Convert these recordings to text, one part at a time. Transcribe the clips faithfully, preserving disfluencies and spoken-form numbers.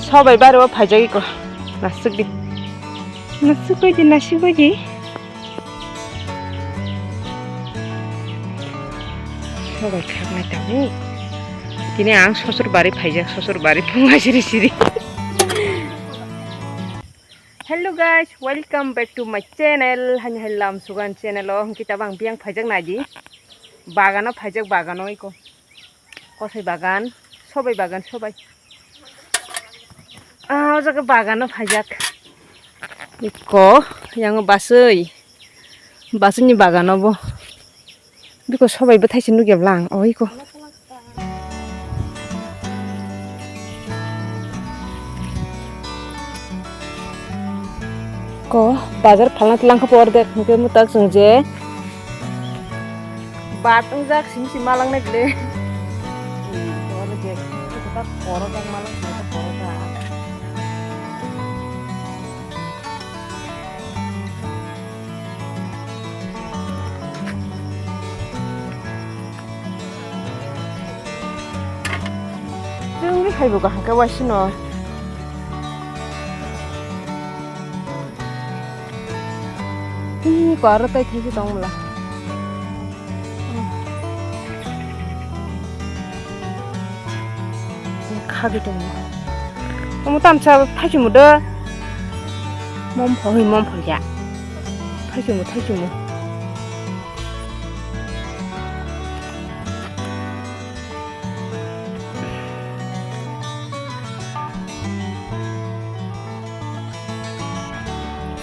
Sobai bari o phaijak iko. Nasuk di. Nasuk bai di, nasuk bai di. Sobai khaknai tabuk. Tini ang sosor bari phaijak, sosor bari phunga siri siri. Hello guys, welcome back to my channel. Hani hai lam sugan channel o hwnkhe tabang biang phaijak naidi. Bagano phaijak, bagano iko. Kosoi bagan, sobai bagan, sobai. Ah, o jaga bagano phaijak. Iko, yang basui. Basui ni bagano bo. Biko sobai bwthai se nukya bwla ang, oi ko. Ko bazar phalna tlangkha por de, hwnkhe mwtak chwng je. Bat wngjak sim sim malang nai ble. Oro je, koro jak malang, koro jak. Chwngwi hai bo kaham khe waisino. Ih, ko aro tai thaisi tong mla. Khagwi tongo. Omo tamsa thaichumu do. Mom phoi, mom phoi ya. Thaichumu, thaichumu.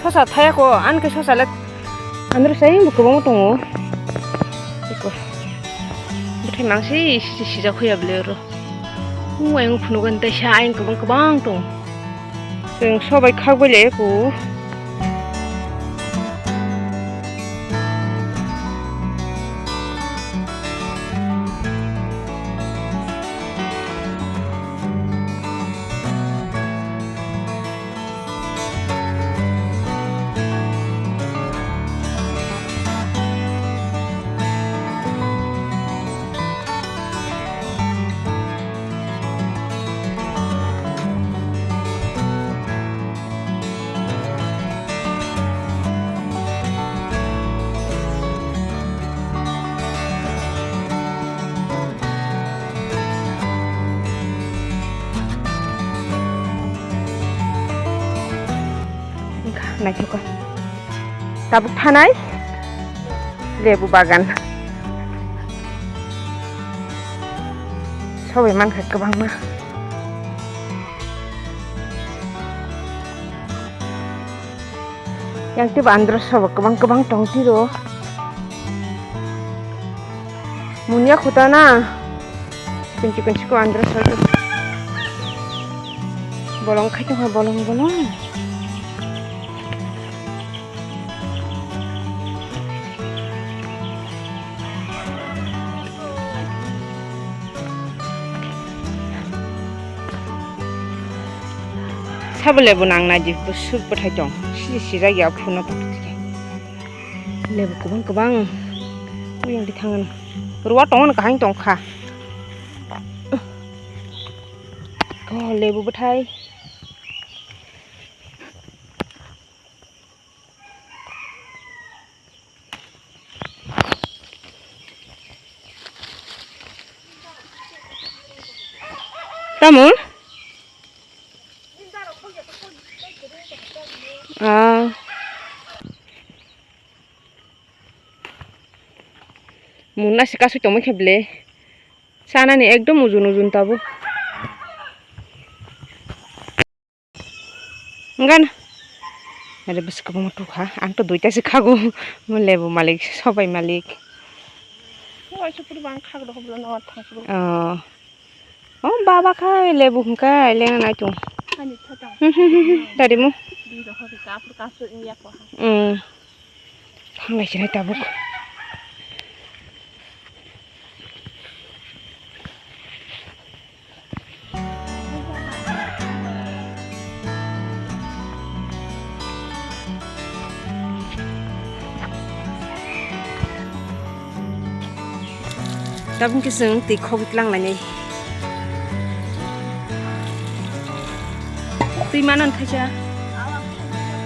Sosa thaya ko, an ke sosa le andro sai bo kwbangma tongo. Eko. Bwthai mangsi si sijak hoya bele oro. Uayung phunugo tei sa ayung kwbang kwbang tong. Chwng sobai khak bai le eko. Naithoka. Tabuk thanai lebu bagan. Sobai mankha kwbangma. Yang tei bandra sobo kwbang kwbang tong tiro. Munya khuta na. Chikon chikon chikon andro sobo. Bolong khai tongkha bolong bolong. Sabo lebu nang nai di, busuk bwthai tong. Siji sijak ya phuno tong tike. Lebu kwbang kwbang. Uyang di thangan. Ruwa tong kahang tong kha. Oh, lebu bwthai. Tamo? Ah. Muna se kasui tongma khe ble. Chanani ekdom ujun ujun tabuk. Enggana. Ada besi kwbangma tukha. Ang to duita se khago. Mo lebu malik, sobai malik. Waisa puru bang khag rokho bolo no thang puru. Oh. Oh, baba khai lebu hwnkha, lenga nai tung. Ani thotang. Tadi mo. Di rokho di kapur kapur iya ko. Hmm. Thanglai sinai tabuk. Tabuk khe chwng twi khogwi tlang lainai. Twi mano thaisa.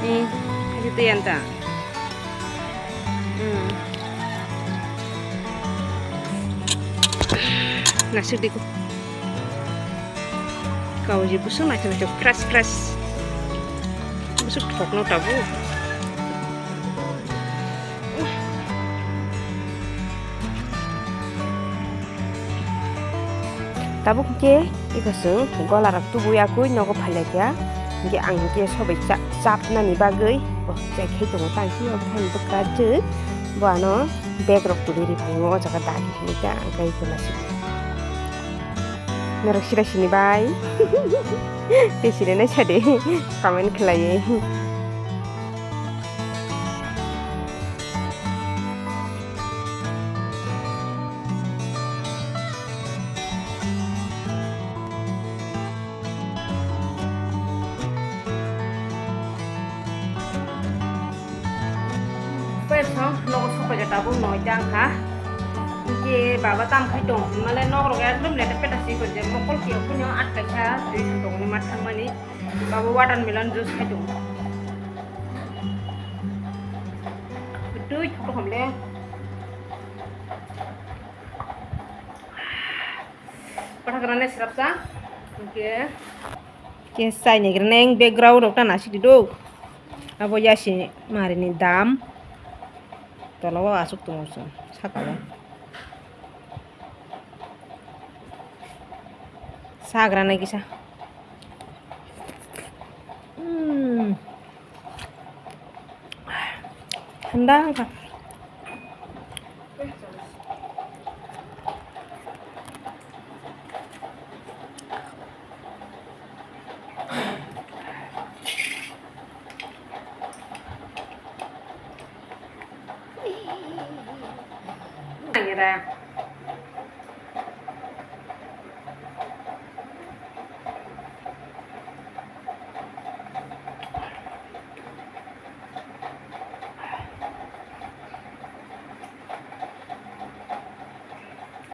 Eh, thaisa twi anta. Hmm. Nasik diko. Kau ji busuk naithok naithok fresh fresh. Busuk thokno tabuk. Tabuk hwnkhe eko chwng gola rok tubui akui nogo phailaikha, hwnkhe ang hwnkhe sobai cha-, chapnani bagwi bo chai khai tongo, tang khe o bwkhani bwkha chwng bo ano bag rok tuli ri phaio o jaga dagi hinwi ta ang kai tongma si. Norok sira sini bai tei sini nai sade comment khlaiwi. Pwesa nogo sokphaikha tabuk noi tang kha. Hwnkhe baba tam khai tong hinmale nokrok ekdom lete peta si kwrwi je mokol kiyok phano atkaisa twi sotongni ma thangmani. Baba watermelon juice khai tongo. Twi thok thok hamle. Pathak rane srapsa. Hwnkhe. Khe chai naigra neng background rok ta nasik di do. Abo yasi marini dam. Tola o asuk tongo chwng saka o. Sagra nai kisa. Hmm. Thanda wngkha. Ngira.